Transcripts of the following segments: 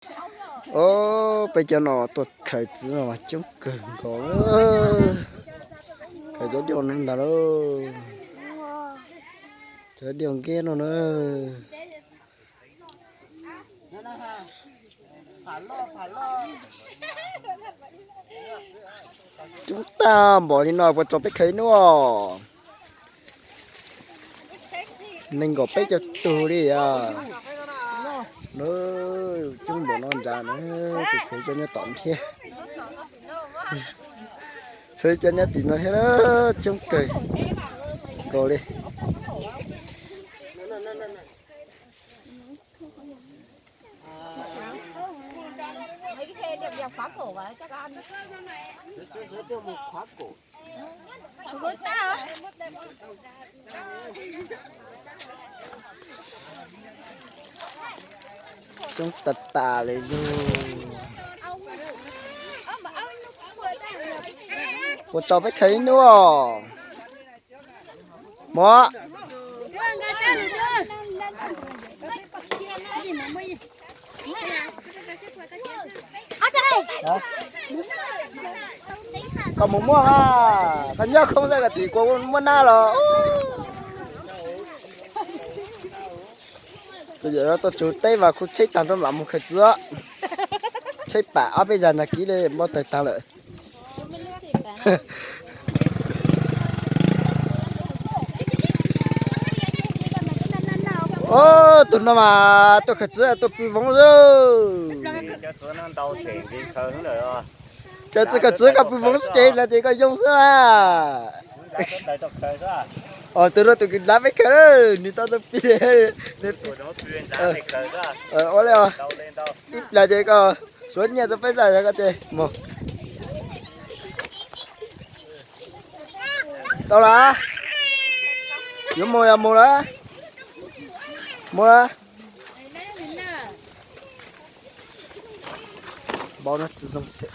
Os, peb cov no tuaj khaws txiv no mas coob kawg nkaus. Khaws cov diav no ntag lauj. Cov diav nkeb no na. Coob tag npaum li no puas txaus peb khaws ib hnub os? Nees nkaum peb caug tug li os. Coob npaum no nrad na, tsis xav cov nyob tom thiab. Xav cov nyob tim no thiab, coob kawg nkaus li. Coob tag tas li lauj. Puas txaus peb khaws ib hnub os? Muam. Koj mus muaj, koj nyob khoob xwb koj tsis kua muaj nab los. Tus yawm tuaj tsuv teb vas kuv tsheb tag nrho mam mus khaws txiv. Tsheb pam ob peb zag ntag kiv li npau taws tag lawm. Os, tus no mas tuaj khaws txiv tuaj pw voov xwb. Khaws txiv khaws txiv koj pw voov xwb ces los ces koj yoo xwb. Os, tus no tus kws lav peb khaws, nws tau tau pib. Ua li os, ib plag ces koj suav nyiaj rau peb xwb yog koj ces mus. Tau lawm. Yuav mus yog mus lawm. Mus lawm. Npau no tsis zoo thiab.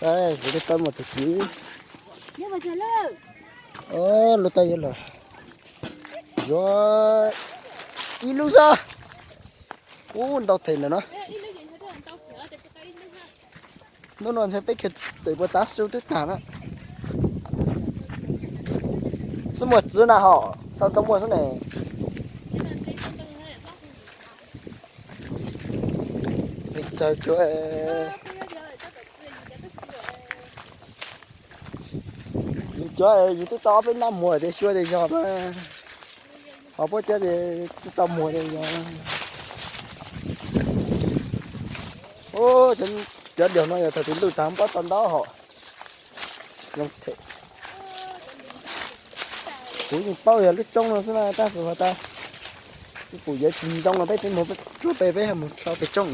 Kuv twb pab mus txog tid. Lub taub yuav los, yuav ib lub xwb. Ub, ntau them ntawm no. Hnub no ntshe peb khaws txawm puas tav su twb tag na. Xub muag txiv na hos, sau ntau muag xwb ne. Tsaws cuav, yus cuav yus twb tau ob peb nab muag tias xyuas tias yog na. Ho puab cuav tias tsis tau muag tias yog. Cov diav no yog thaum twg luj tag pob tau ntau hom. Kuv yeej paub yog lub tsoob no xwb na tab sis has tas pum yev tsis ntoo no peb tsis mus tsuag pem peb mus rau pem tsoob.